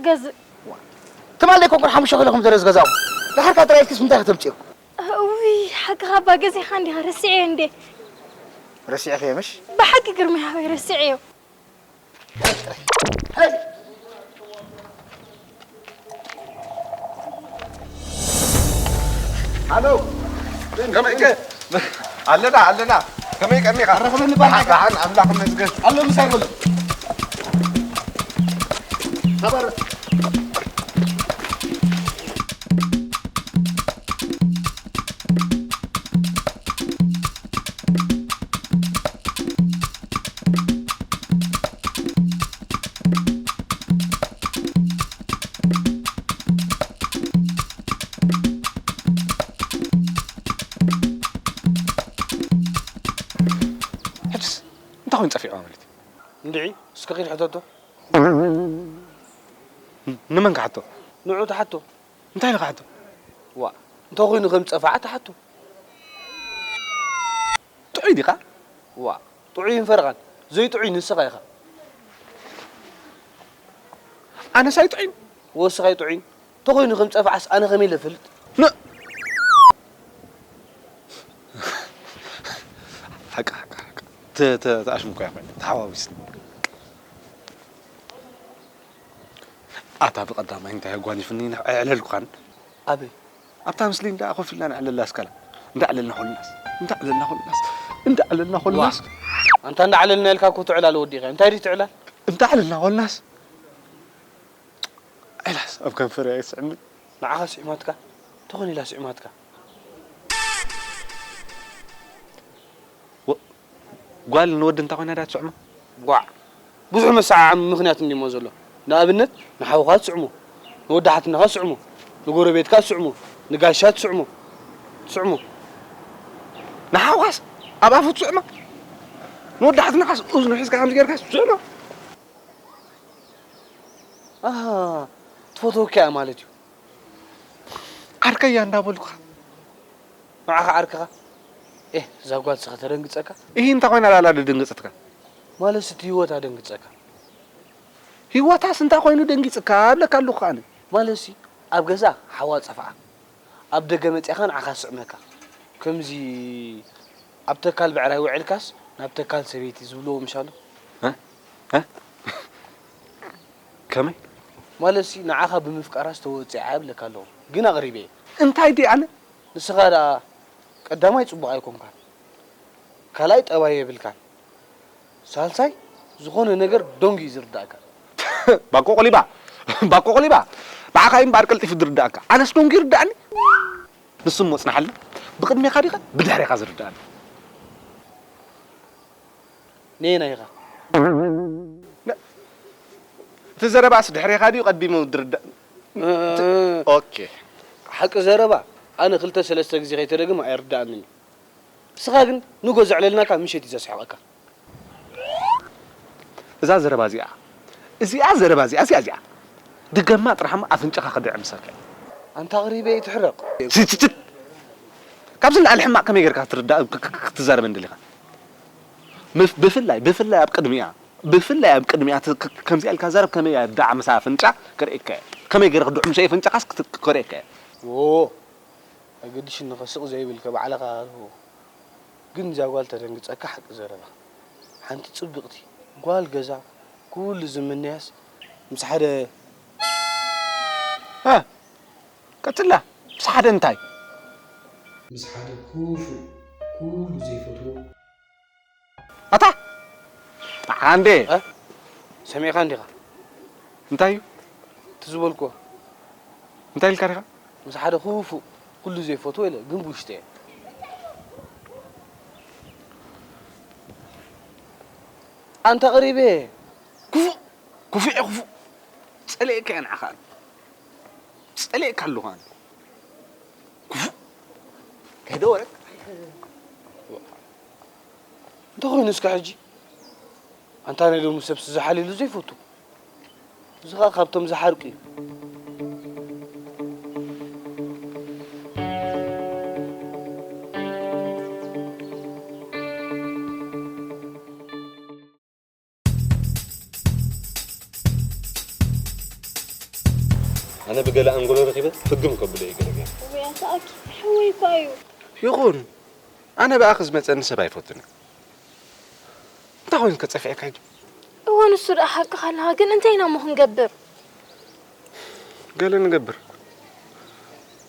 ገዝእ። ትማሊ ኮንኩን ሓሙሽተ ኪሎ ከም ዘሎ ዝገዛኹ። ድሓርካ ጥራይ ኢልክስ ምንታይ ከተምፅዮ? እውይ፣ ሓቅኻ ኣባ፣ ገዚእኻ እንዲኻ፣ ረሲዐዮ እንዴ። ረሲዕኽዮ ምሽ? ብሓቂ ግርማይ ሓወይ፣ ረሲዐዮ። ሃሎ። ከመይ ከ? ኣለና፣ ኣለና። ከመይ ቀኒኻ? ኣረኽበኒ ባርሓካ። ደሓን፣ ኣምላኽ ይመስገን። ኣሎ ምሳይ በሎ። ተባረኽ። ሕጅስ እንታይ ኮይኑ ጠፊዑ ማለት እዩ? እንድዒ፣ እስከ ኺድ ሕተቶ። ንመን ክሓቶ? ንዑ ትሓቶ። እንታይ ኢሉ ክሓቶ? ዋእ፣ እንተኾይኑ ከም ዝጸፍዓ ትሓቶ። ጥዑይ ዲኻ? ዋእ፣ ጥዑይን ፈረቓን። ዘይጥዑይ ንስኻ ኢኻ። ኣነስ ኣይጥዑይን? ወስኻ ኣይጥዑይን? እንተኾይኑ ከም ዝጸፍዓስ ኣነ ከመይ ኢለ እፈልጥ? ን- ሓቂ፣ ሓቂ፣ ሓቂ። ተ-፣ ተ-፣ ተኣሽሙ እኮ እያ ኮይና፣ ተሓዋዊስኒ። ኣታ ብቐዳማይ እንታይ ኣጓኒፍኒ ኣየዕለልኩኻን? ኣበይ? ኣብታ ምስሊ እንዳ ኮፍ ኢልና ነዕለላ እስካላ። እንዳዕለልና ኮልናስ፣ እንዳዕለልና ኮልናስ፣ እንዳዕለልና ኮልናስ። ኣንታ እንዳዕለልና ኢልካ እኮ ትዕላል ወዲኻ። እንታይ ድዩ ትዕላል? እንዳዕለልና ኮልናስ። ዕላስ ኣብ ከንፈረይ ኣይስዕምን። ንዓኻ ስዒማትካ? ተኾን ኢላ ስዒማትካ? ወ-፣ ጓል ንወዲ እንታ ኮይና ድያ ትስዕሞ? ጓዕ! ብዙሕ መሰዓዓሚ ምኽንያት እንድሞ ዘሎ። ንኣብነት፣ ንሓውኻ ትስዕሞ፣ ንወዲ ሓትነኻ ትስዕሞ፣ ንጎረቤትካ ትስዕሞ፣ ንጋሻ ትስዕሞ። ትስዕሞ። ንሓውኻስ ኣብ ኣፉ ትስዕሞ? ንወዲ ሓትነኻስ እዝኑ ሒዝካ ከምዚ ጌርካስ ትስዕሞ? ኣሃ፣ ትፈትወካ እያ ማለት እዩ። ዓርከያ እንዳበልኩኻ። ንዓኻ ዓርክኻ? ኤህ፣ እዛ ጓል ስኸ ተደንግጸካ? እሂ፣ እንታይ ኮይና ላላ ደደንገጸትካ? ማለትስ እቲ ህይወታ ደንግጸካ? ህይወታስ እንታይ ኮይኑ ደንጊጽካ? እብለካ ኣለኹ ኣነ። ማለትሲ፣ ኣብ ገዛ ሓዋ ጸፍዓ፣ ኣብ ደገ መጺኣኻ ንዓኻ ስዕመካ። ከምዚ ኣብ ተካል ብዕራይ ውዒልካስ ናብ ተካል ሰበይቲ ዝብልዎ ምሻሉ? እ? እ? ከመይ? ማለትሲ ንዓኻ ብምፍቃራ ዝተወጽዓ እብለካ ኣለኹ። ግን ኣቕሪበ እየ። እንታይ ድየ ኣነ? ንስኻ ደኣ ቀዳማይ ጽቡቕ ኣይኮንካን። ካልኣይ ጠባይ የብልካን። ሳልሳይ ዝኾነ ነገር ደንጉ እዩ ዝርዳእካ። ባቆ ቆሊባ፣ ባቆ ቆሊባ። ንዓኻ እዩ እምበኣር ቀልጢፉ ዝርዳእካ። ኣነስ ደንጉ ይርዳእኒ። ንሱ እሞ ጽናሓልና። ብቕድሜኻ ዲኻ ብድሕሬኻ ዝርዳእኒ? ነየናይ ኢኻ? ነ-፣ እቲ ዘረባስ ድሕሬኻ ድዩ ቀዲሙ ዝርዳእ? እ፣ ኦኬ። ሓቂ ዘረባ ኣነ ክልተ ሰለስተ ግዜ ከይተደግመ ኣይርዳእንን እዩ። ንስኻ ግን ንጎ ዘዕለልናካ ምሸት እዩ ዘስሕቐካ። እዛ ዘረባ እዚኣ፣ እዚኣ ዘረባ እዚኣ፣ እዚኣ፣ እዚኣ ድገማ ጥራሕ እሞ ኣፍንጫኻ ክድዕምሰካ እዩ። ኣንታ ኣቕሪበ እየ ትሕረቕ። ችችችት! ካብዚ ንላዕሊ ሕማቕ ከመይ ጌርካ ክትርዳእ፣ ክ-፣ ክ-፣ ክትዛረበኒ ደሊኻ? ምፍ-፣ ብፍላይ፣ ብፍላይ ኣብ ቅድሚኣ፣ ብፍላይ ኣብ ቅድሚኣ ት-፣ ክ-፣ ከምዚኣ ኢልካ ዛረብ ከመይ እያ ድዓምሳ ኣፍንጫ ከርእየካ እየ። ከመይ ገይረ ክድዕምሶ እየ ኣፍንጫኻስ ክት-፣ ከርእየካ እየ። ዎ፣ ኣይገድሽን ንኸስቕ ዘይብልከ ባዕልኻ ኣልዎ። ግን እዛ ጓል ተደንግጸካ ሓቂ ዘረባ። ሓንቲ ጽብቕቲ ጓል ገዛ ኩሉ ዝምነያስ ምስ ሓደ እ፣ ቀጽላ፣ ምስ ሓደ እንታይ? ምስ ሓደ ክፉእ ኩሉ ዘይፈትዎ ኣታ! ንዓኻ እንዴ? እ? ሰሚዕካ እንዲኻ? እንታይ እዩ? እቲ ዝበልኩዎ። እንታይ ኢልካ ዲኻ? ምስ ሓደ ክፉእ፣ ኩሉ ዘይፈትዎ ኢለ፣ ግን ብውሽጢ እየ። ኣንታ ቀሪበ። ክፉእ፣ ክፉእ እየ፣ ክፉእ። ጸሊኤካ እየ ንዓኻ። ጸሊኤካ ኣለኹ ኣነ። ክፉእ። ከይደ ወረድ። እንታይ ኮይኑ እስከ ሕጂ? ኣንታ ናይ ሎሚ ሰብሲ ዝሓልየሉ ዘይፈቱ። እዚ ኸኣ ካብቶም ዝሓርቁ እዩ። ኣነ ብገለ ኣንጎሎ ረኺበ ፍግም ከብሎ እየ ገለ ገለ። ወይ ኣንታ ኣኪ፣ ሓወይ እኳ እዩ። ይኹን፣ ኣነ ብኣኺ ዝመጸኒ ሰብ ኣይፈቱን እየ። እንታይ ኮይኑ ከጸፍዐካ ሕጂ? እወ፣ ንሱ ደኣ ሓቅኻ ኣለኻ፣ ግን እንታይ ኢና እሞ ክንገብር? ገለ ንገብር።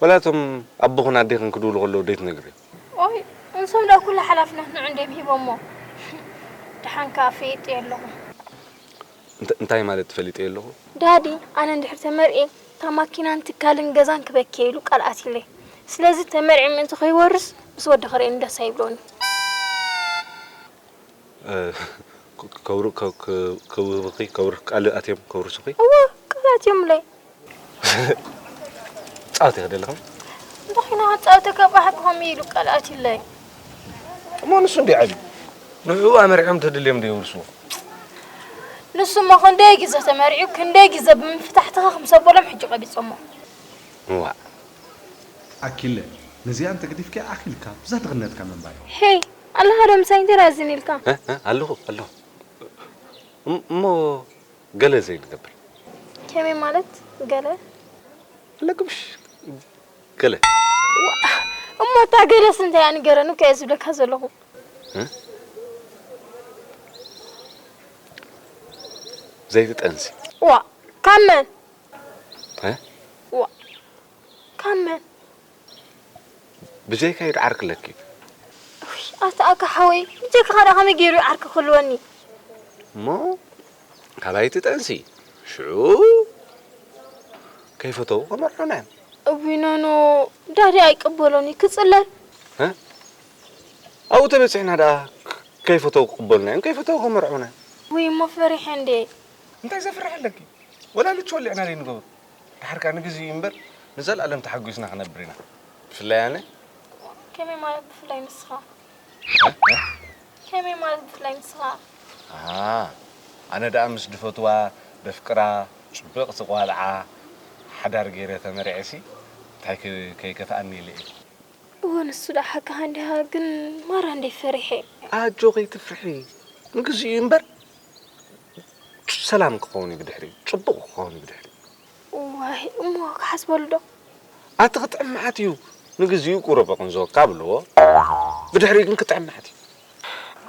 ወላ እቶም ኣቦኽን ኣዴኽን ክድውሉ ከለዉ ደይ ትነግሪ? ኦይ፣ እንሶም ደኣ ኩሉ ሓላፍነት ንዑ እንድዮም ሂቦሞ። ደሓን ከኣ ፈይጠዮ ኣለኹ። እንተ-፣ እንታይ ማለት ፈሊጠዮ ኣለኹ? ዳዲ፣ ኣነ እንድሕር ተመርዕየ፣ እታ ማኪናን ትካልን ገዛን ክበኪ ኢሉ ቃል ኣትዩለይ። ስለዚ ተመርዕየ ምእንቲ ከይወርስ ምስ ወዲ ክርእየኒ ደስ ኣይብሎን። እ፣ ክ-፣ ከውር-፣ ከ-፣ ከ-፣ ከውህብኺ፣ ከውር-፣ ቃል ኣትዮም ከውርስኺ? እወ፣ ቃል ኣትዮምለይ። ጻወት ይኽደልኹም? እንታይ ኮይና ክጻወተካ፣ ብሓቂ ከምኡ ኢሉ ቃል ኣትዩለይ። እሞ ንሱ እንዲ ዓብዩ? ንዕኡ ኣመርዕዮም ተደልዮም ዶ የውርስዎ? ንሱ እሞ ክንደይ ግዜ ተመርዕዩ፣ ክንደይ ግዜ ብምፍታሕትኻ ክምሰበሎም ሕጂ ቀቢጾሞ። እዋእ። ኣኪለ፣ ነዚኣ እንተገዲፍኪ ኣኺልካ፣ ብዛ ድኽነትካ ምንባር እዩ። ሄይ፣ ኣለኻ ዶ ምሳይ እንታይ ራዝን ኢልካ? እ፣ እ፣ ኣለኹ፣ ኣለኹ። እም-፣ እሞ ገለ ዘይንገብር። ከመይ ማለት ገለ? ኣለኩምሽ ገለ። ዋ፣ እሞ እታ ገለስ እንታይ እያ ንገረኒ እኮ እየ ዝብለካ ዘለኹ። እ? ዘይትጠንሲ። ዋ፣ ካብ መን? እ? ዋ፣ ካብ መን? ብጀይካ እዩ ዓርኪ ለኪ። ውይ፣ ኣታ ኣካ ሓወይ፣ ብጀይካ ደኣ ከመይ ገይሩ ዓርኪ ክህልወኒ? እሞ ካባይ ትጠንሲ፣ ሽዑ ከይፈተው ከመርዑና እዮም። እውይ ኖኖ፣ ዳዲ ኣይቅበሎን እዩ፣ ክጽለል። እ? ኣብኡ ተበጺሕና ደኣ ከይፈተው ክቕበሉና እዮም፣ ከይፈተው ከመርዑና እዮም። ውይ እሞ ፈሪሐ እንዴ። እንታይ ዘፍርሕ ኣለኪ? ወላ ልቹ ወሊዕና ዘይንገብሮ። ድሓር ከኣ ንግዜኡ እምበር ንዘለኣለም ተሓጒስና ክነብር ኢና። ብፍላይ ኣነ። ከመይ ማለት ብፍላይ ንስኻ? እ? እ? ከመይ ማለት ብፍላይ ንስኻ? ኣሃ፣ ኣነ ደኣ ምስ ድፈትዋ፣ ደፍቅራ፣ ጽብቕቲ ቋልዓ ሓዳር ገይረ ተመርዔሲ እንታይ ከ-፣ ከይከፍኣኒ ኢለ እየ። እወ፣ ንሱ ደኣ ሓቅኻ እንዲኻ፣ ግን ማራ እንዴ ፈሪሐ። ኣጆኺ ኣይትፍርሒ፣ ንግዚኡ እምበር ሰላም ክኸውን እዩ ብድሕሪ፣ ጽቡቕ ክኸውን እዩ ብድሕሪ። ዋይ፣ እሞ ክሓስበሉ ዶ? ኣቲ ክጥዕም መዓት እዩ፣ ንግዚኡ ቁሩብ ኣቐንዝወካ ብልዎ፣ ብድሕሪ ግን ክጥዕም መዓት እዩ።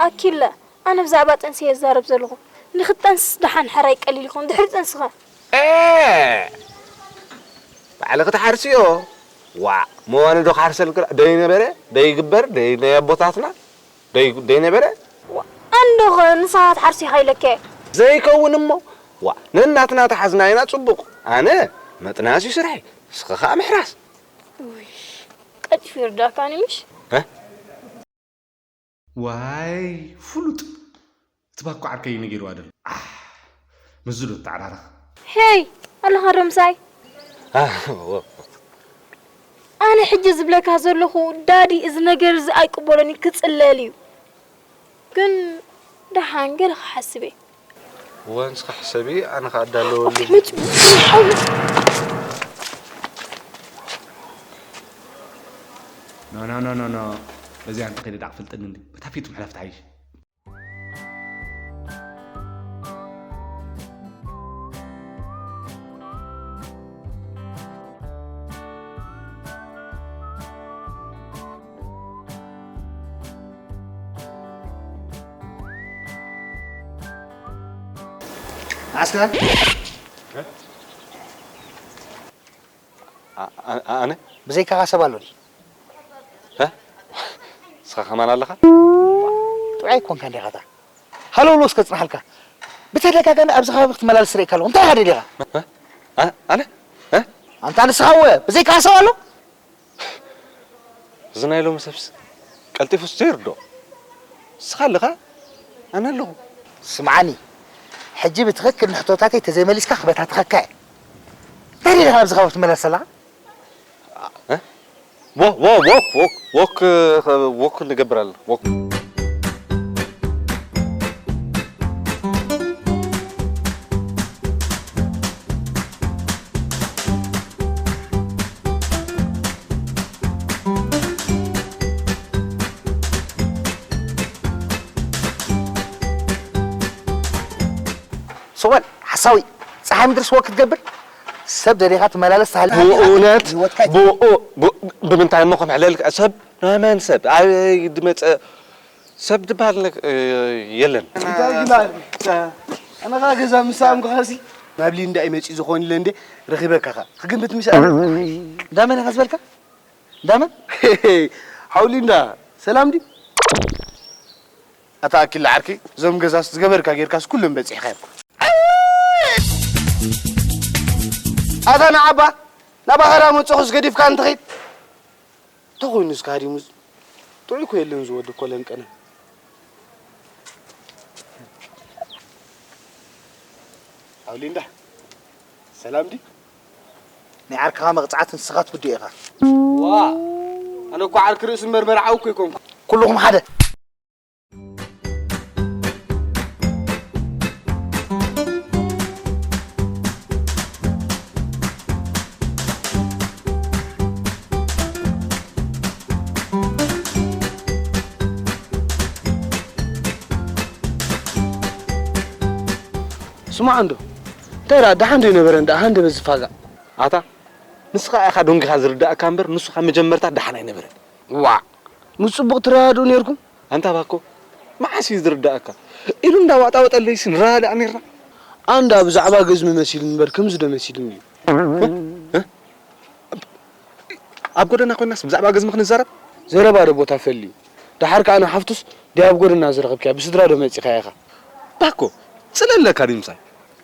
ኣኪለ፣ ኣነ ብዛዕባ ጥንሲ እየ ዝዛረብ ዘለኹ። ንኽትጠንስስ ደሓን ሕራይ ቀሊል ይኸውን፣ ድሕሪ ጥንስኸ? ኤ! ባዕልኺ ትሓርስዮ? ዋእ፣ መዋኒ ዶ ክሓርሰልኪ ደይነበረ፣ ደይግበር፣ ደይ ናይ ኣቦታትና፣ ደይ-፣ ደይነበረ? ዋእ፣ ኣንዶኸ ንስኻ ትሓርስ ኢኻ ኢለከ? ዘይከውን እሞ፣ ዋእ፣ ነናትና ተሓዝና ኢና ጽቡቕ። ኣነ መጥናስ እዩ ስርሐይ፣ ንስኺ ኸኣ ምሕራስ። ውይ፣ ቀልጢፉ ይርዳእካኒ ምሽ? እ? ዋይ፣ ፍሉጥ። እቲ ባኮ ዓርከይ እዩ ነጊርዋ ደሎ። ኣሕ፣ ምስዚ ዶ ተዓራረኽ? ሄይ፣ ኣለኻ ዶ ምሳይ? ኣህ፣ ወ-፣ ኣነ ሕጂ ዝብለካ ዘለኹ፣ ዳዲ እዚ ነገር እዚ ኣይቅበሎን እዩ፣ ክጽለል እዩ። ግን ደሓን ገለ ክሓስብ እየ። እወ፣ ንስኻ ሕሰቢ፣ ኣነ ኸኣ ኣዳለወሉ። ኦኬ፣ መጹ። ኖ፣ ኖ፣ ኖ፣ ኖ፣ ኖ። በዚኣ እንተኸይደ ደኣ ክፈልጠኒ እንዲ። በታ ፊቱ ምሕላፍ ትሓይሽ። ዓስከር? ኣ-፣ ኣ-፣ ኣነ? ብዘይካኻ ሰብ ኣሎ ድዩ? እ? ንስኻ ከማን ኣለኻ? ጥዑይ ኣይኮንካን ዲኻታ? ሃለውለው እስከ ጽናሓልካ። ብተደጋጋሚ ኣብዚ ከባቢ ክትመላለስ ርእየካ ኣለኹ። እንታይ ኢኻ ደሊኻ? እ? ኣ-፣ ኣነ? እ? ኣንታ ንስኻ እወ፣ ብዘይካኻ ሰብ ኣሎ? እዚ ናይ ሎሚ ሰብስ ቀልጢፉስ ዘይርድኦ። ንስኻ ኣለኻ፣ ኣነ ኣለኹ። ስምዓኒ፣ ሕጂ ብትኽክል ንሕቶታተይ ተዘይመሊስካ ክበታትኸካ እየ። እንታይ ደሊኻ ናብዚ ከባቢ ትመላለስ ዘለኻ? እ? ዎ-፣ ዎ-፣ ዎክ፣ ዎክ፣ ዎክ፣ እ፣ ዎክ ንገብር ኣለና፣ ዎክ። ሶማል ሓሳዊ፣ ጸሓይ ምድርስ ወክ ክትገብር? ሰብ ደሊኻ ትመላለስ ሳህል። ብእውነት፣ ህይወትካ ብኡ-፣ ብ-፣ ብምንታይ እሞ ከም ሕለል ሰብ፣ ናይ መን ሰብ? ኣበይ ድመጸ ሰብ ዝበሃል ነግ-፣ እ፣ የለን። እንታይ ግን ኣነ ኸኣ ገዛ ምስ ሰኣምኩኻሲ ናብ ሊንዳ እዩ መጺኡ ዝኾን ኢለ እንዴ ረኺበካኻ። ክግምት ምስ ኣነ። እንዳመን ኢኻ ዝበልካ? እንዳመን? ሓው ሊንዳ፣ ሰላም ድዩ? ኣታ ኣኪል ዓርከይ፣ እዞም ገዛስ ዝገበርካ ጌርካስ ኩሎም በጺሕካዮም። ኣታ ንዓባ፣ ናባኻ ዳ መጾኹስ ገዲፍካ እንትኸይድ? እንታይ ኮይኑ እስካ ሃዲሙስ? ጥዑይ እኮ የለን ዝወዲ እኮ ለንቀነ። ሓው ሊንዳ፣ ሰላም ድዩ? ናይ ዓርክኻ መቕጻዕቲ ንስኻ ትብድዮ ኢኻ። ዋ፣ ኣነ እኮ ዓርኪ ርእሲ እምበር መርዓዊ እኮ ኣይኮንኩ። ኩልኹም ሓደ። ስማዕ እንዶ፣ እንታይ ደኣ ደሓን ዶ ይነበረ እንዳ ሃንደበት ዝፋጋእ? ኣታ፣ ንስኻ ኢኻ ዶንጊኻ ዝርዳእካ እምበር፣ ንሱ ካብ መጀመርታ ደሓን ኣይነበረን። ዋዕ! ምስ ጽቡቕ ትረዳድኡ ኔርኩም? ኣንታ ባኮ፣ መዓስ እዩ ዝርዳእካ? ኢሉ እንዳዋጣወጠለይሲ ንረዳዳእ ኔርና። ኣንዳ ብዛዕባ ገዝሚ መሲሉኒ እምበር ከምዚ ዶ መሲሉኒ እዩ? እ? ኣብ ጎደና ኮይናስ ብዛዕባ ገዝሚ ክንዛረብ? ዘረባ ዶ ቦታ ፈሊ? ደሓር ከኣ ንሓፍቱስ ደይ ኣብ ጎደና ዝረኸብክያ ብስድራ ዶ መጺኻያ ኢኻ? ባኮ፣ ጽልኢ ኣለካ ድዩ ምሳይ?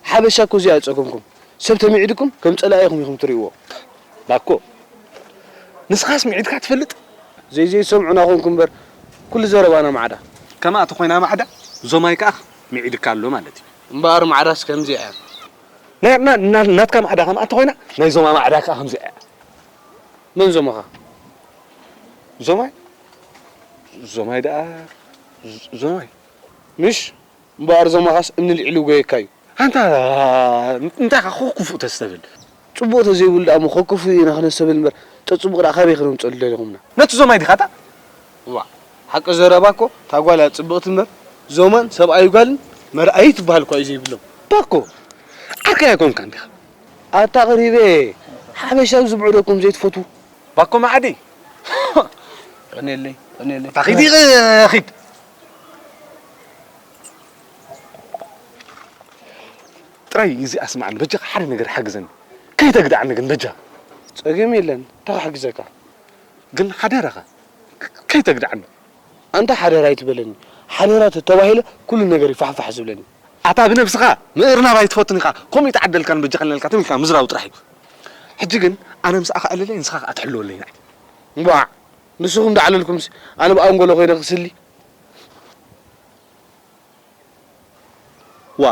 ሓበሻ እኮ እዚኣ ጸገምኩም። ሰብ ተሚዒድኩም ከም ጸላኢኹም ኢኹም ትርእይዎ። ባኮ፣ ንስኻስ ሚዒድካ ትፈልጥ? ዘይዘይሰምዑና ኮንኩም እምበር፣ ኩሉ ዘረባና ማዕዳ። ከምኣ ተኾይና ማዕዳ፣ ዞማይ ከኣ ሚዒድካ ኣሎ ማለት እዩ። እምበኣር ማዕዳስ ከምዚኣ እያ። ናይ፣ ና-፣ ና-፣ ናትካ ማዕዳ ከምኣ ተኾይና፣ ናይ ዞማ ማዕዳ ከኣ ከምዚኣ እያ። መን ዞማኻ? ዞማይ? ዞማይ ደኣ፣ ዞ-፣ ዞማይ። ምሽ? እምበኣር ዞማኻስ እምኒ ልዒሉ ይጎየካ እዩ። ኣንታ እንታይ ኢኻ ኮ ክፉእ ተስተብል? ጽቡቕ ተዘይብሉ ደኣ እሞ ኮ ክፉእ ኢና ክነስተብል እምበር፣ ጸጽቡቕ ደኣ ካበይ ክነምጽኣሉ ደሊኹምና? ነቲ ዞማይ ዲኻ እታ? እዋ፣ ሓቂ ዘረባ እኮ እታ ጓል እያ ጽብቕቲ እምበር፣ ዞማን ሰብኣይ ጓልን መርኣዪ ትበሃል እኳ እዩ ዘይብሎም። ባኮ፣ ዓርከይ ኣይኮንካን ዲኻ? ኣታ ኣቕሪበ፣ ሓበሻ ዝብዕደኩም ዘይትፈትዉ። ባኮ መዓዲ። ቀንየለይ፣ ቀንየለይ። እታ ኺድ፣ ኺድ። ጥራይ እዚ ኣስማዕኒ፣ በጃኻ ሓደ ነገር ሓግዘኒ። ከይተግድዓኒ ግን በጃኻ። ጸገም የለን፣ እንታይ ክሕግዘካ? ግን ሓደራኻ፣ ከ-፣ ከይተግድዓኒ። ኣንታ ሓደራ ኣይትበለኒ። ሓደራ ተተባሂለ ኩሉ ነገር ይፋሕፋሕ ዝብለኒ። ኣታ ብነብስኻ ምእርናብ ኣይትፈቱን ኢኻ። ከምኡ ይተዓደልካን በጃኻ እናልካ ተሚልካ ምዝራብ ጥራሕ እዩ። ሕጂ ግን ኣነ ምስኣ ክኣልለይ፣ ንስኻ ከኣ ትሕልወለይ ንዓይ። እምቧዕ፣ ንስኹም ዳዕለልኩምስ ኣነ ብኣንጎሎ ኮይነ ክስሊ? ዋ፣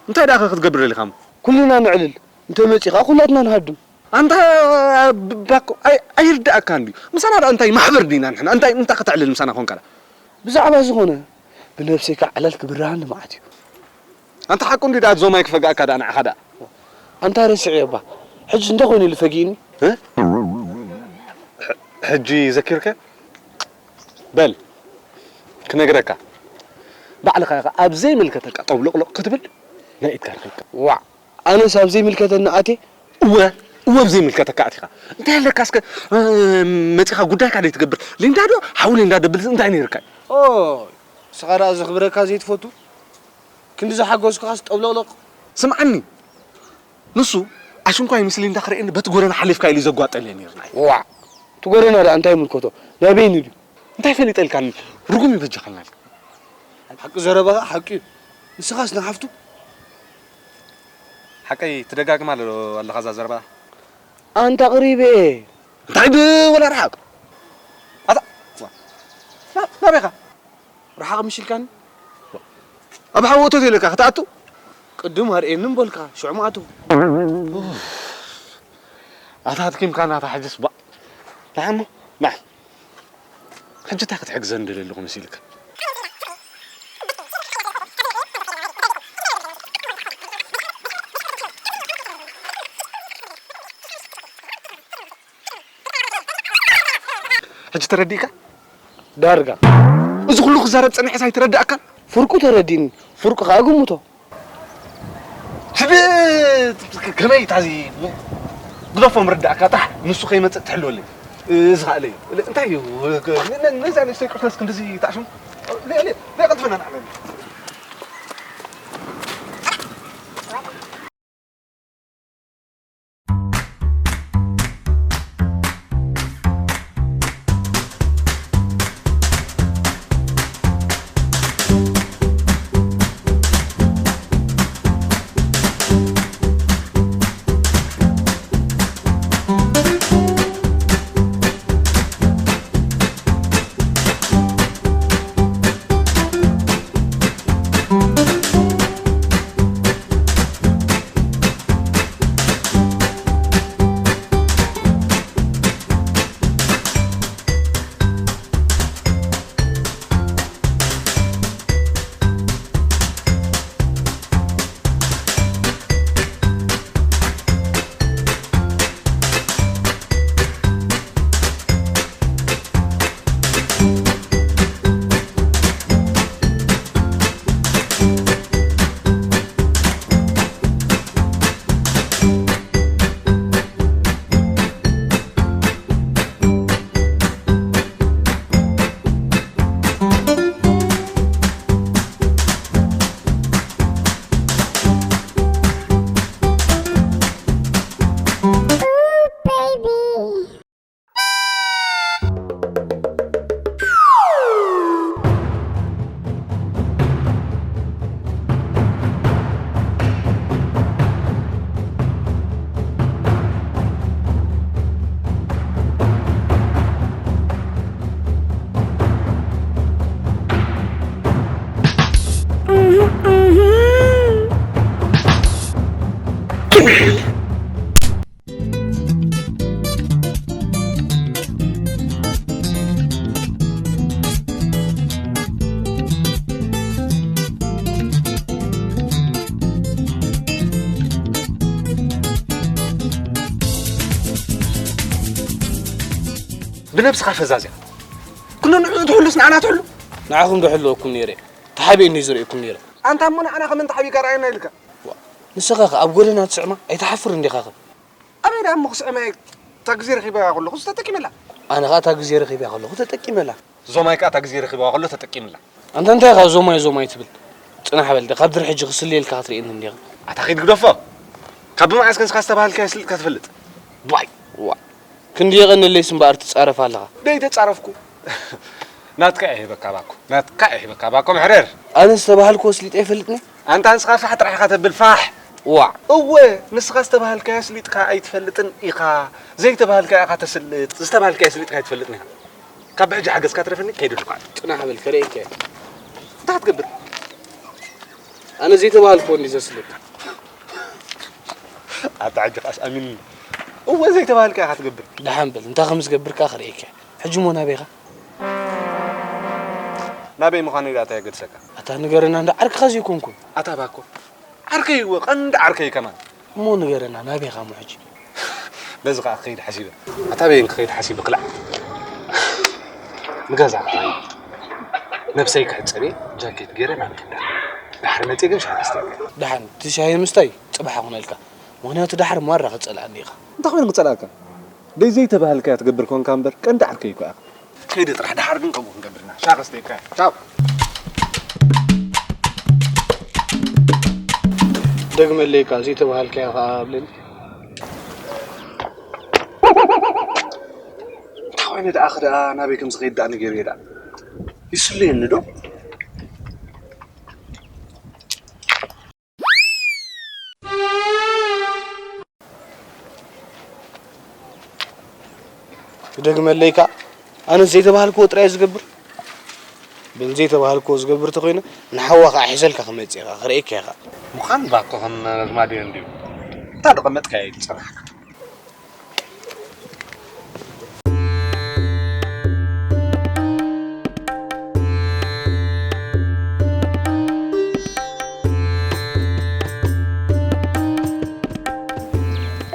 እንታይ ደኣ ከ ክትገብር ደሊኻ እሞ? ኩልና ነዕልል፣ እንተ መጺኻ ኩላትና ንሃድም። ኣንታ ብ-፣ ባኮ፣ ኣይ-፣ ኣይርድኣካን ድዩ? ምሳና ደኣ እንታይ ማሕበር ዲና ንሕና? እንታይ፣ እንታይ ከተዕልል ምሳና ኮንካ ደኣ? ብዛዕባ ዝኾነ፣ ብነብሰይካ ዕላል ክብርሃኒ መዓት እዩ። ኣንታ ሓቁ እንድዩ ደኣ፣ ዞማይ ክፈግኣካ ደኣ ንዓኻ ደኣ። ኣንታ ረሲዐዮ እባ። ሕጂ እንታይ ኮይኑ ኢሉ ፈጊእኒ? እ? ሕ-፣ ሕጂ ዘኪርከ? በል፣ ክነግረካ። ባዕልኻ ኢኻ ኣብ ዘይምልከተካ ጠብሎቕሎቕ ክትብል ናይ ኢድካ ርኺብካ። ዋዕ! ኣነስ ኣብ ዘይምልከተኒ ኣትየ? እወ፣ እወ ኣብ ዘይምልከተካ ኣቲኻ። እንታይ ኣለካ እስከ፣ እ፣ መጺኻ ጉዳይካ ደይትገብር? ሊንዳ ዶ? ሓው ሊንዳ ደብል እንታይ ነይርካ? ኦይ፣ ንስኻ ደኣ ዘኽብረካ ዘይትፈቱ? ክንዲ ዝሓጎስኩኻስ ጠብሎቕሎቕ። ስምዓኒ፣ ንሱ ኣሽንኳይ ምስ ሊንዳ ክርእየኒ በቲ ጎደና ሓሊፍካ ኢሉ እዩ ዘጓጠለይ ነይሩ ናይ። ዋዕ! እቲ ጎደና ደኣ እንታይ ይምልከቶ? ናይ በይኑ ድዩ? እንታይ ፈሊጠልካኒ? ርጉም እዩ በጃኻልና። ሓቂ ዘረባኻ ሓቂ እዩ። ንስኻስ ንሓፍቱ? ሓቀይ ትደጋግማ ኣሎ ኣለኻ እዛ ዘረባ። ኣንታ ኣቕሪበ እየ። እንታይ ብ-፣ ወላ ርሓቕ። ኣታ፣ ና-፣ ናበይ ኢኻ? ርሓቕ ምሽ ኢልካኒ? ኣብ ሓዊ እቶት ኢለካ ክትኣቱ? ቅድም ኣርእየኒ እምበልካ፣ ሽዑ ምኣተኹ። ኣታ ኣድኪምካ ናታ ሕጅስ ባእ። ንዓ እሞ፣ ንዓ። ሕጂ እንታይ ክትሕግዘኒ ደሊ ኣለኹ መሲልካ? ሕጂ ተረዲእካ? ዳርጋ። እዚ ኩሉ ክዛረብ ጸኒሐስ ኣይተረዳእካን? ፍርቁ ተረዲእኒ፣ ፍርቁ ከኣ ግምቶ። ትብ-፣ ከመይ ታዚ ግደፎም ርዳእካ ጣሕ ንሱ ከይመጽእ ትሕልወለይ። እዚ ኸኣለ እዩ። እንታይ እዩ? ነ- ነ- ነዛ ንእሽተይ ቁስለስ ክንድዚ ታሽሙ? ለ- ለ- ለቀጥፈና ንዓለና። ብነብስኻ ፈዛዝ ኢኻ። ኩሉ ንዕኡ ትሕሉስ ንዓና ትሕሉ? ንዓኹም ዶ ሕልወኩም ነይረ? ተሓቢኤ እንድዩ ዝርእየኩም ነይረ። ኣንታ እሞ ንዓና ከመን ተሓቢእካ ረኣየና ኢልካ? ዋ፣ ንስኻ ኸ ኣብ ጎደና ትስዕማ? ኣይትሓፍርን ዲኻ ኸ? ኣበይ ደኣ እሞ ክስዕማ እየ? እታ ግዜ ረኺበያ ከለኹ ተጠቂመላ። ኣነ ኸኣ እታ ግዜ ረኺበያ ከለኹ ተጠቂመላ። ዞማይ ከኣ እታ ግዜ ረኺበዋ ከሎ ተጠቂምላ። ኣንታ እንታይ ኢኻ ዞማይ ዞማይ ትብል? ጽናሕ በል፣ ካብ ድሪ ሕጂ ክስልየልካ ክትርእየኒ እንዲኻ። ኣታ ኺድ ግደፎ። ካብ ብመዓስ ከ ንስኻ ዝተባህልካዮ ስሊጥካ ትፈልጥ? ዋይ፣ ዋ። ክንዲ የቐንለይስ እምበኣር ትጻረፍ ኣለኻ። ደይ ተጻረፍኩ። ናትካ እየ ሂበካ ባኮ። ናትካ እየ ሂበካ ባኮ መሕረር። ኣነ ዝተባህልኩዎ ስሊጠ ይፈልጥኒ? ኣንታ ንስኻ ፋሕ ጥራሕ ኢኻ ተብል ፋሕ። ዋዕ። እወ፣ ንስኻ ዝተባህልካዮ ስሊጥካ ኣይትፈልጥን ኢኻ። ዘይተባህልካዮ ኢኻ ተስልጥ። ዝተባህልካዮ ስሊጥካ ኣይትፈልጥን ኢኻ። ካብ ብሕጂ ሓገዝካ ትረፈኒ ከይደ ኣለኹ። ጽናሕ በል፣ ከርእየካ እየ። እንታይ ክትገብር? ኣነ ዘይተባህልኩዎ እንዲ ዘስልጥ። ኣታ ሕጂ ኸኣስ ኣሚንኒ። እወ ዘይተባህልካ ኢኻ ትገብር። ደሓን በል፣ እንታይ ከም ዝገብር ከኣ ከርእየካ እየ። ሕጂ እሞ ናበይ ኢኻ? ናበይ ምዃነይ ደኣ እንታይ የገድሰካ? ኣታ ንገረና፣ እንዳ ዓርክኻ ዘይኮንኩን። ኣታ ባኮ፣ ዓርከይ እወ፣ ቀንዲ ዓርከይ ከማን። እሞ ንገረና፣ ናበይ ኢኻ እሞ ሕጂ? በዚ ኸኣ ክኸይድ ሓሲበ። ኣታ በየን ክኸይድ ሓሲበ ክላዕ? ንገዛ ክኸይድ። ነብሰይ ክሕጸብ እየ፣ ጃኬት ገይረ ናበይ ክዳ። ድሓር መጺአ ግን ሻሂ ክስተይ። ደሓን፣ እቲ ሻሂ ምስታይ ጽባሕ ይኹነልካ። ምኽንያቱ ደሓር ማራ ክጸልኣኒ ኢኻ። እንታይ ኮይኑ ክጸልኣካ? ደይ ዘይተባህልካያ ትገብር ኮንካ እምበር፣ ቀንዲ ዓርከይ እኮ ኢኻ። ከይደ ጥራሕ፣ ደሓር ግን ከምኡ ክንገብር ኢና። ሻሂ ክስተየካ። ቻው። ደግመለይካ፣ ዘይተባህልካያ ኸኣ ብለኒ። እንታይ ኮይኑ ደኣ፣ ደኣ ናበይ ከም ዝኸይድ ደኣ ንገርዮ ደኣ። ይስልየኒ ዶ? ክደግመለይካ፣ ኣነስ ዘይተባህልክዎ ጥራይ ዝገብር። በል ዘይተባህልክዎ ዝገብር ተኾይነ፣ ንሓዋ ኸዓ ሒዘልካ ክመጽእ ኢኻ፣ ክርእየካ ኢኻ። ምዃን ባኮ ከም ኣዝማድዮ እንድዩ። እታ ዝቐመጥካያ እዩ ዝጸናሕካ።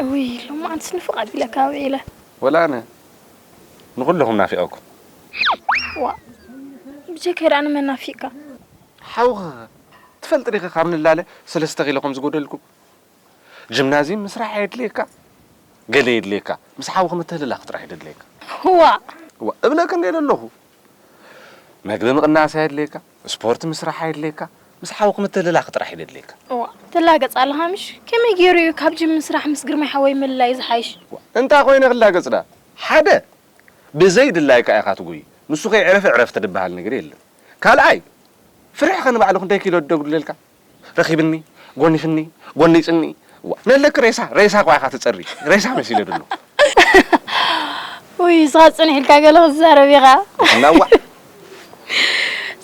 እውይ፣ ሎማዓንትስ ንፍቕ ኣቢለካ ውዒለ። ወላ ኣነ ንኹልኹም ናፊቐኩም። ዋእ፣ ብጀካይ ደኣ ንመን ናፊቕካ? ሓውኺ ኸ ትፈልጢ ዲኺ ካብ ንላለ ሰለስተ ኪሎ ከም ዝጎደልኩም? ጅምናዝዩም ምስራሕ ኣየድልየካ፣ ገለ የድልየካ፣ ምስ ሓውኺ ምትህልላኽ ጥራሕ እዩ ደድልየካ። እዋ። እዋ፣ እብለኪ እንደ ኣለኹ። መግቢ ምቕናስ ኣየድልየካ፣ ስፖርት ምስራሕ ኣየድልየካ፣ ምስ ሓውኺ ምትህልላኽ ጥራሕ እዩ ደድልየካ። እዋ፣ ትላገጽ ኣለኻ ምሽ? ከመይ ገይሩ እዩ ካብ ጅም ምስራሕ ምስ ግርማይ ሓወይ ምልላይ ዝሓይሽ? እዋ፣ እንታይ ኮይነ ክላገጽ ደኣ? ሓደ፣ ብዘይ ድላይካ ኢኻ ትጉይ። ንሱ ከይዕረፈ ዕረፍ ትድበሃል ነገር የለን። ካልኣይ፣ ፍርሕኸ ንባዕሉ ክንደይ ኪሎ ደጉድለልካ? ረኺብኒ፣ ጎኒኽኒ፣ ጎኒ ጽኒ። ዋ፣ ነለክ ሬሳ፣ ሬሳ እኳ ኢኻ ትጸሪ። ሬሳ መሲለ ድሎ። ውይ፣ ንስኻ ጽንሕ ኢልካ ገለ ክትዛረብ ኢኻ። ናዋ።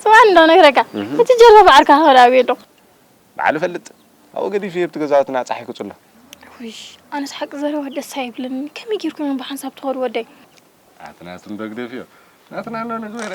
ስማ እንዶ ነግረካ። እህ። እቲ ጀልባ ባዕልካ ኸዳ ኣበይ ኣሎ? ባዕሉ ፈልጥ። ኣብኡ ገዲፉ የብቲ ገዛውትና ጻሒ ክጽሎ። ውይ፣ ኣነስ ሓቂ ዘረባ ደስ ኣይብለኒ። ከመይ ጌርኩም እዮም ብሓንሳብ ትኸዱ ወደይ? ኣትናቱን በግደፍዮ። ናትና እንዶ ንግበረ።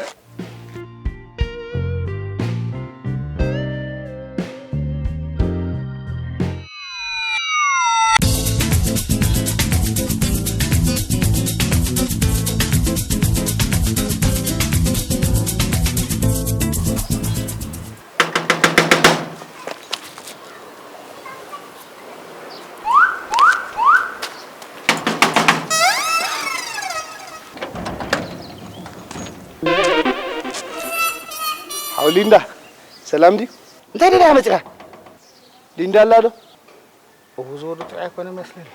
ሓው ሊንዳ፣ ሰላም ድዩ? እንታይ ደልያ መጺኻ? ሊንዳ ኣላ ዶ? እው፣ ዝወዱ ጥዑይ ኣይኮነ መስለኒ።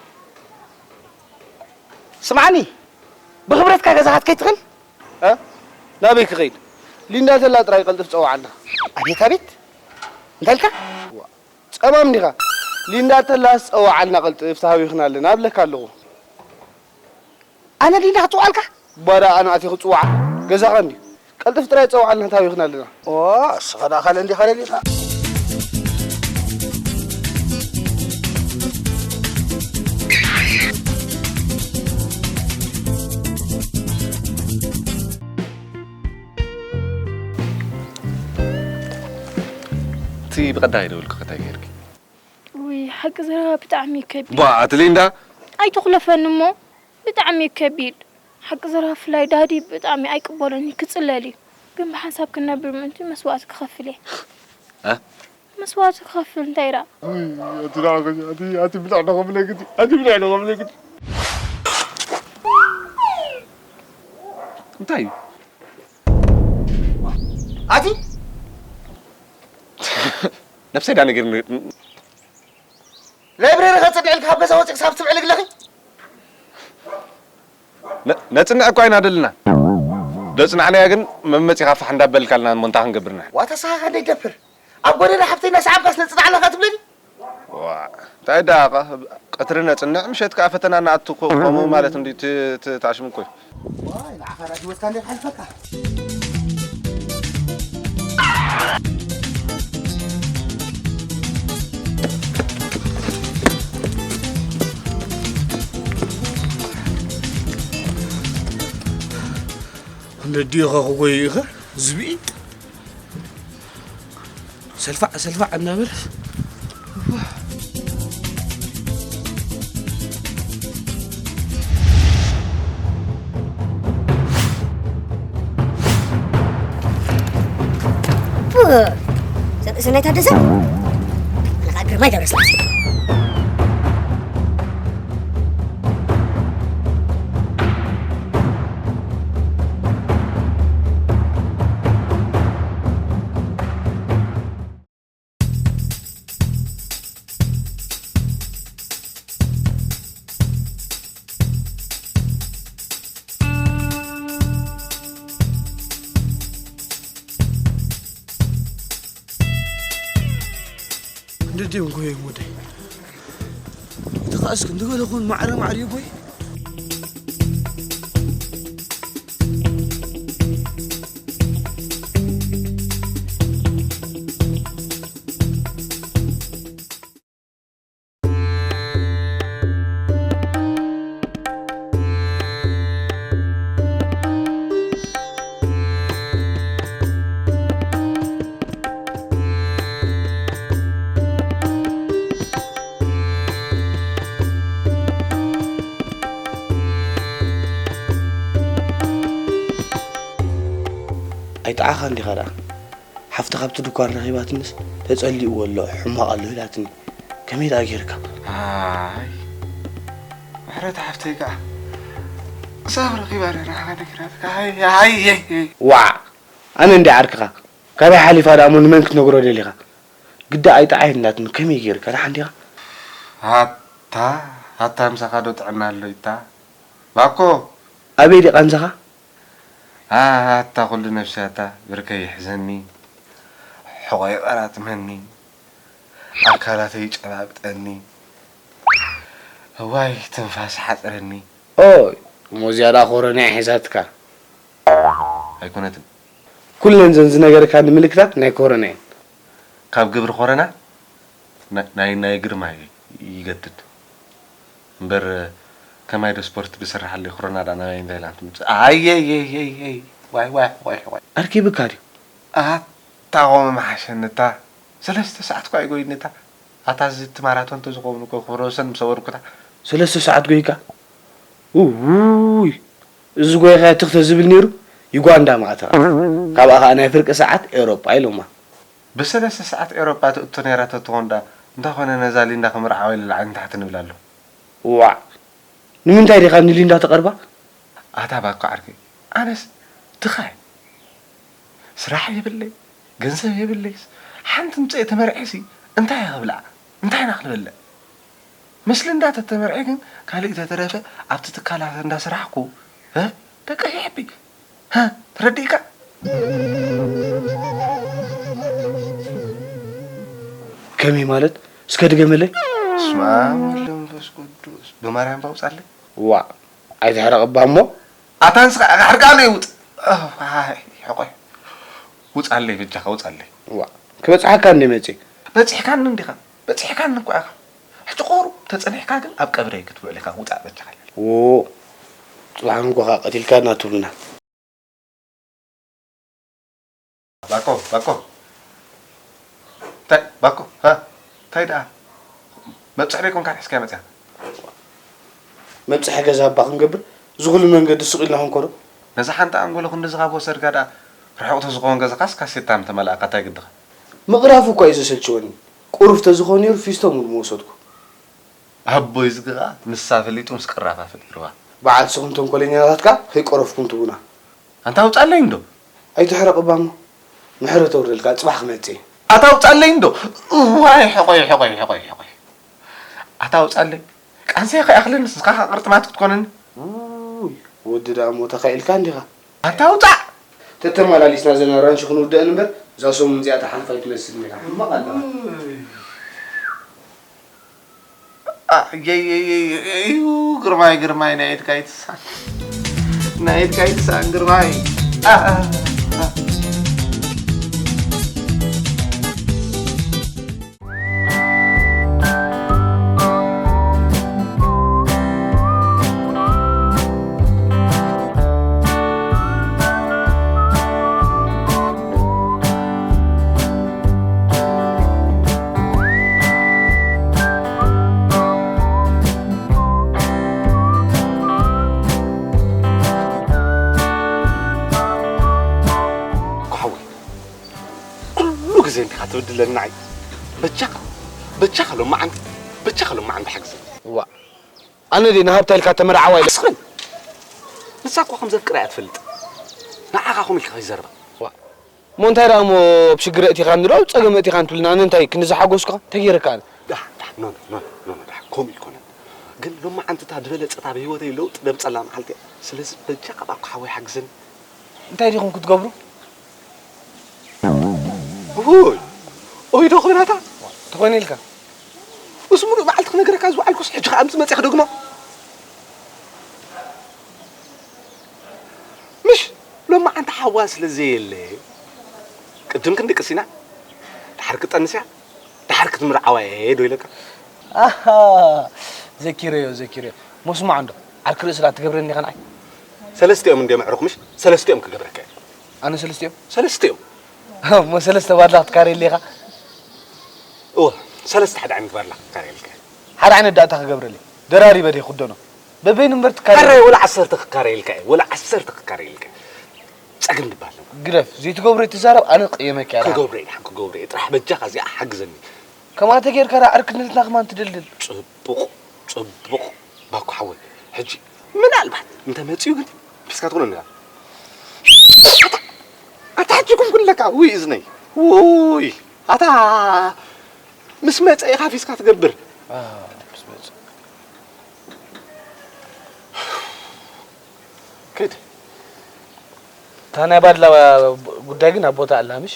ስምዓኒ፣ ብኽብረትካ ገዛኻ ክትከይድ ትኽእል? እ? ናበይ ክኸይድ? ሊንዳ ተላ ጥራይ ቀልጥፍ ጸውዓልና። ኣቤት፣ ኣቤት። እንታይ ኢልካ? ዋ፣ ጸማም ዲኻ? ሊንዳ ተላ ጸውዓልና ቀልጥፍ፣ ተሃዊኽና ኣለና እብለካ ኣለኹ። ኣነ ሊንዳ ክጽውዓልካ? ባዳ ኣነ ኣትየ ክጽውዓ? ገዛኻ እንድዩ። ቀልጥፍ ጥራይ ጸውዓልና፣ ተሃዊኽና ኣለና። ኦ፣ እስኻ ደኣ ካልእ እንዲኻ ደሊኻ። እቲ ብቐዳይ ደውልኩ ከታይ ገይርኪ? ውይ፣ ሓቂ ዘረባ ብጣዕሚ እዩ ከቢድ። ቧ፣ ኣቲ ሊንዳ! ኣይትኹለፈኒ እሞ፣ ብጣዕሚ እዩ ከቢድ። ሓቂ ዘረባ ብፍላይ ዳዲ ብጣዕሚ ኣይቅበሎን እዩ፣ ክጽለል እዩ። ግን ብሓንሳብ ክንነብር ምእንቲ መስዋእቲ ክኸፍል እየ። እ? መስዋእቲ ክኸፍል እንታይ ደኣ? ውይ፣ ኣቲ ደኣ፣ ኣቲ፣ ኣቲ ብልዕ ዶ ክብለኪ እቲ? ኣቲ ብልዕ ዶ ክብለኪ እቲ? እንታይ እዩ? ኣቲ ነብሰይ ዳ ነገር ላይብረሪ ከጽንዕልካ ካብ ገዛ ወጺእ ክሳብ ትብዕል ግለኺ? ነ-፣ ነጽንዕ እኳ ኢና ደልና። ደጽናዕናያ ግን መመጺኻ ፋሕ እንዳበልካልና እሞ እንታይ ክንገብር ንሕና? ዋታ ንስኻ ከ ደይደፍር? ኣብ ጎደና ሓፍተይና ሰዓብካስ ነጽናዕለኻ ትብለኒ? ዋ፣ እንታይ ደኣ፣ ቀትሪ ነጽንዕ፣ ምሸት ከኣ ፈተና ንኣቱ፣ ኮ-፣ ከምኡ ማለት እንዲ ት-፣ ት-፣ ታሽሙ እኮ እዩ። ዋይ፣ ንዓኻ ራድዮ ወስካ እንዴት ሓልፈካ? ነዲኻ ክጎይ ኢኻ ዝብኢ። ሰልፋዕ ሰልፋዕ እናበለ ርእ ሰናይ ታደሰ ኣነ ከዓ ግርማይ ገብረስላሴ። እንዴት ይሁን ጎይ ወደይ? ተቃስ ክንዲ ገለ ኩን ማዕረ ማዕረ እዩ ጎይ። ኣይጠዓኻን ዲኻ ደኣ? ሓፍቲ ካብቲ ድኳን ረኺባትንስ፣ "ተጸሊእዎ ኣሎ፣ ሕማቕ ኣሎ" ኢላትኒ። ከመይ ደኣ ጌርካ? ኣይ ምሕረት ሓፍተይ ከዓ ክሳብ ረኺባ ደራኻ ነግራትካ። ኣይ ኣይ ኣይ ዋዕ! ኣነ እንዲ ዓርክኻ ካበይ ሓሊፋ ደኣ እሞ ንመን ክትነግሮ ደሊኻ? ግዳ ኣይጠዓየን እንዳትኒ ከመይ ጌርካ ደሓን ዲኻ? ኣታ ኣታ ምሳኻ ዶ ጥዕና ኣሎ ይታ ባኮ ኣበይ ዲቓ ምሳኻ? ኣታ ኩሉ ነፍሲ ኣታ ብርከይ ይሕዘኒ ሕቖይ ይቐራጥመኒ ኣካላተይ ይጨባብጠኒ እዋይ ትንፋስ ሓፅረኒ። ኦይ እሞ እዚኣ ደኣ ኮሮና እያ ሒዛትካ። ኣይኮነትን። ኩለን ዘን ዝነገርካኒ ምልክታት ናይ ኮሮና እየን። ካብ ግብሪ ኮረና ናይ ናይ ግርማይ ይገድድ እምበር ከማይ ዶ ስፖርት ብስራሓለይ ኮረና ዳ ናባይ እንታይ ኢላ ትምፅእ ኣየየየየይ ዋይ ዋይ ዋይ ዋይ ኣርኪብካ ድዩ? ኣታ ቆመ መሓሸንታ ሰለስተ ሰዓት ኳ ይጎይንታ ኣታ እዚ እቲ ማራቶን ተዝኸውን እኮ ክብረ ወሰን ምሰበርኩታ። ሰለስተ ሰዓት ጎይካ? ውይ እዚ ጎይኻዮ ትኽ ተዝብል ነይሩ ዩጋንዳ ምኣተኻ። ካብኣ ኸዓ ናይ ፍርቂ ሰዓት ኤውሮጳ ኢሎማ። ብሰለስተ ሰዓት ኤውሮጳ ትእቶ ነይራ ተትኾን ደኣ እንታይ ኾነ ነዛ ሊንዳ ክምርዓዋ ኢለ ላዕሊ ንታሕቲ ንብል ኣሎ። ዋዕ ንምንታይ ዲኻ ንሊንዳ ተቐርባ? ኣታ ባኮ ዓርከይ ኣነስ ድኻ እየ ስራሕ የብለይ ገንዘብ የብለይስ ሓንቲ ምፀ ተመርዒሲ እንታይ እየ ክብልዓ እንታይ ኢና ክንበልዕ ምስ ልንዳ ተተመርዒ ግን ካሊእ ተተረፈ ኣብቲ ትካላት እንዳስራሕኩ ደቀ ይሕቢ ተረዲእካ ከመይ ማለት እስከ ድገመለይ ስማ ወልድ መንፈስ ቅዱስ ብማርያም ባውፃለይ ዋዕ ኣይትሕረቕ እባ እሞ። ኣታ ንስኻ ኢኻ ሕርቃኑ ይውጥ። ኣይ ሕቆይ። ውጻለይ በጃኻ ውጻለይ። ዋእ ክበጽሓካ እንዴ መጺእ። በጺሕካኒ እንዲኻ በጺሕካኒ እኮ ኢኻ። ሕጂ ቁሩብ ተጸኒሕካ ግን ኣብ ቀብረይ ክትውዕል ኢኻ ውጻእ በጃኻ ኢለ። ዎ ጽባሕ ንጎኻ ቀቲልካና ትብሉና። ባኮ ባኮ እንታይ ባኮ ሃ እንታይ ደኣ መብፅሒ ደይኮንካ ሒዝካያ መፅያ መብፅሒ ገዛ እባ ክንገብር እዚ ኩሉ መንገዲ ስቕ ኢልና ክንከዶ ነዛ ሓንቲ ኣንጎሎ ክንድዚ ካብ ወሰድካ ደኣ ርሑቕ ተዝኸውን ገዛኻስ ካሴታ ምተመላእካ እንታይ ግድኻ ምቕራፉ እኳ እዩ ዘሰልችወኒ ቁሩፍ ተዝኾን ነይሩ ፊስቶ ሙሉ ምወሰድኩ ኣቦይ ዝግኣ ንሳ ፈሊጡ ምስ ቅራፋ ፈጢርዋ። በዓል ስኹም ተንኮለኛታት ከኣ ከይቀረፍኩም ትቡና። ኣንታ ኣውጻለይ እንዶ። ኣይትሕረቕ እባ እሞ ምሕረት ኣውርደልካ ጽባሕ ክመጽእ እየ። ኣታ ኣውጻለይ እንዶ። እዋይ ሕቆይ ሕቆይ ሕቆይ ሕቆይ። ኣታ ኣውጻለይ ቃንሰይ ከይኣኽለኒ ንስኻ ከኣ ቅርጥማት ክትኮነኒ። ውይ ወዲ ደኣ እሞ ተኻኢልካ እንዲኻ። ኣታ ኣውጻእ። ተተመላሊስና ዘን ኣራንሺ ክንውድአን እምበር እዛ ሰሙን እዚኣ ትሓልፍ ኣይትመስልን እያ። ሕማቕ ኣለኻ። ኣየየየዩ ግርማይ ግርማይ ናይ ኢድካ ይትሳን ናይ ኢድካ ይትሳን ግርማይ ግዜ እንዲኻ ትብድለኒ ንዓይ። በጃኻ በጃኻ ሎማዓንቲ በጃኻ ሎማዓንቲ ሓግዘኒ። እዋእ ኣነ ድየ ንሃብታ ኢልካ ተመርዓዋ ኢለ። ኣስኽን ንሳ እኳ ከም ዘፍቅራ እያ ትፈልጥ። ንዓኻ ከምኡ ኢልካ ከይዘርባ። እሞ እንታይ ደኣ እሞ ኣብ ሽግር ኣእቲኻኒ ዶ ኣብ ጸገም ኣእቲኻኒ ትብለኒ ኣነ እንታይ ክንዲ ዝሓጎስኩኻ እንታይ ገይረካ ኣነ። ዳሕ ዳሕ ኖ ኖ ኖ ኖ ዳሕ ከምኡ ኣይኮነን። ግን ሎማዓንቲ እታ ዝበለጸት ኣብ ህይወተይ ለውጢ ደምጸላ መዓልቲ እያ። ስለዚ በጃኻ እባክህ ሓወይ ሓግዘኒ። እንታይ ዲኹም ክትገብሩ? ውይ ኦይ ዶ ኮይናታ ተኾይነ ኢልካ ምስ ሙሉእ መዓልቲ ክነግረካ ዝውዓልኩስ ሕጂ ከዓ ምስ መፅእ ክደግሞ ምሽ ሎማዓንቲ ሓዋ ስለ ዘየለ ቅድም ክንድቅስ ኢና ድሓር ክጠንስ እያ ድሓር ክትምርዓዋ እየ ዶ ኢለካ ኣሃ ዘኪረዮ ዘኪረዮ ሞስማዕ እንዶ ዓርኪ ርእሲ ዳ ትገብረኒ ኢኻ ንዓይ ሰለስቲኦም እንድዮም ኣዕሩኽ ምሽ ሰለስቲኦም ክገብረካ እየ ኣነ ሰለስቲኦም ሰለስቲኦም እሞ ሰለስተ ባድላ ክትካረየለይ ኢኻ እወ ሰለስተ ሓደ ዓይነት ባድላ ክትካረየልካ እየ ሓደ ዓይነት ዳእታ ክገብረለይ ደራሪበ ድየ ክኽደኖ በበይኑ እምበር ትካረየ ኣረ ወላ ዓሰርተ ክካረየልካ እየ ወላ ዓሰርተ ክካረየልካ እየ ጸገም ድበሃል ግደፍ ዘይትገብሮ ይትዛረብ ኣነ ክቕየመካ እየ ክገብረ እየ ድሓን ክገብረ እየ ጥራሕ በጃኻ እዚኣ ሓግዘኒ ከምኣ ተጌርካ ደኣ ዕርክነትና ከማን ትድልድል። ጽቡቕ፣ ጽቡቕ ባኮ ሓወይ። ሕጂ ምናልባት እንተ መጺኡ ግን ፊስካ ትኾነኒ ኢኻ። ኣታ፣ ኣታ ሕጂ ኩን ኩለካ፣ ውይ እዝነይ፣ ውይ፣ ኣታ ምስ መጸ ኢኻ ፊስካ ትገብር። ኣዎ፣ ምስ መጸ። ክድ። እታ ናይ ባድላ ጉዳይ ግን ኣብ ቦታ ኣላ፣ ምሽ?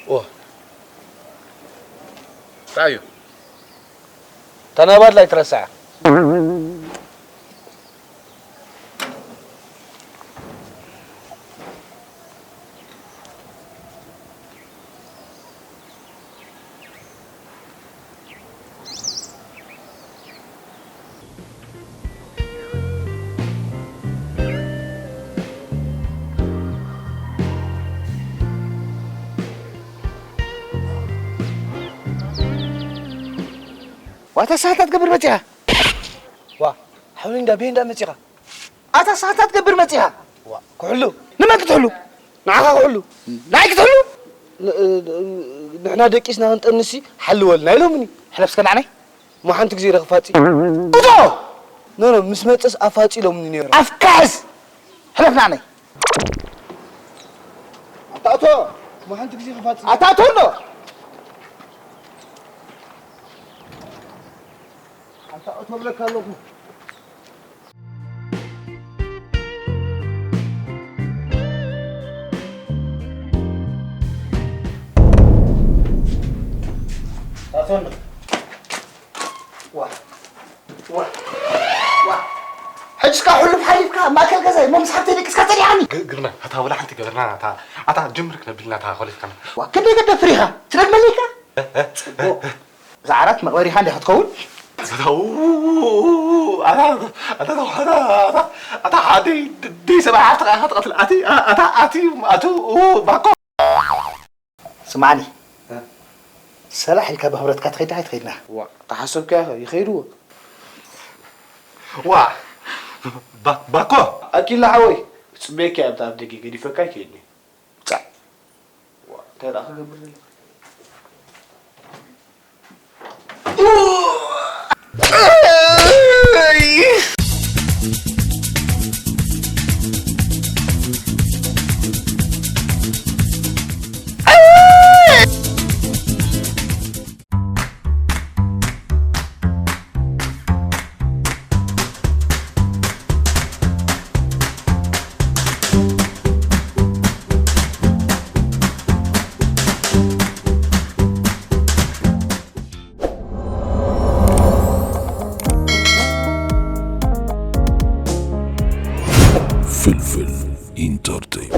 ኦ። እንታይ እዩ? እታ ናይ ባድላ ኣይትረስዓ። ዋታ ሳታ ትገብር መጺኻ? ዋ፣ ሓውሊ እንዳ ቤ እንዳ መጺኻ? ኣታ ሳታ ትገብር መጺኻ? ዋ፣ ክሕሉ። ንመን ክትሕሉ? ንዓኻ ክሕሉ። ንዓይ ክትሕሉ? ን-፣ ንሕና ደቂስና ክንጠንሲ ሓልወልና ኢሎምኒ። ሕለፍ እስከ ንዓናይ። እሞ ሓንቲ ግዜ ዶ ክፋጺ? እቶ! ኖ፣ ኖ፣ ምስ መጸስ ኣፋጺ ኢሎምኒ ነይሮም። ኣፍካ ሕዝ! ሕለፍ ንዓናይ። ኣታ እቶ! እሞ ሓንቲ ግዜ ክፋጺ። ኣታ እቶ እንዶ! ኣታ እቶ እብለካ ኣለኹ። ኣቶ እንዶ! ዋ፣ ዋ፣ ዋ። ሕጂ እስካ ሕሉፍ ሓሊፍካ ኣብ ማእከል ገዛይ እሞ ምስ ሓብተይ ደቂስካ ጸኒሓኒ። ግ-፣ ግርማ፣ ኣታ ወላ ሓንቲ ገበርና፣ ኣታ፣ ኣታ ጅምር ክነብልና፣ ኣታ ኮሊፍካና። ዋ፣ ክንደይ ገደፍር ኢኻ? ትደግመለይ ኢኻ? እ፣ እ፣ ጽቡቕ። እዛ ዓራት መቕበሪኻ እንዲያ ክትከውን? ኣታ፣ ው፣ ኣታ፣ ኣታ፣ ኣታ፣ ኣታ፣ ኣታ፣ ሓደይ፣ ደይ ሰብኣይ ሓፍትኻ ኢኻ ትቐትል። ኣቲ፣ ኣ-፣ ኣታ፣ ኣቲ፣ ኣቱ፣ ው፣ ባኮ። ስማዕኒ፣ እ? ሰላሕ ኢልካ ብኽብረትካ ትኸይድ ዶ ኣይትኸይድና? ዋ፣ ተሓሰብካዮ ኸ ይኸይድዎ። ዋ፣ ባ-፣ ባኮ። ኣኪላ ሓወይ፣ ክጽበየካ እየ ኣብታ ኣፍ ደገ፣ ገዲፈካ ኣይከይድን እየ። ጻዕ። ዋ፣ እንታይ ደኣ ክገብር ዘለካ? ፍልፍል ኢንተርቴይንመንት።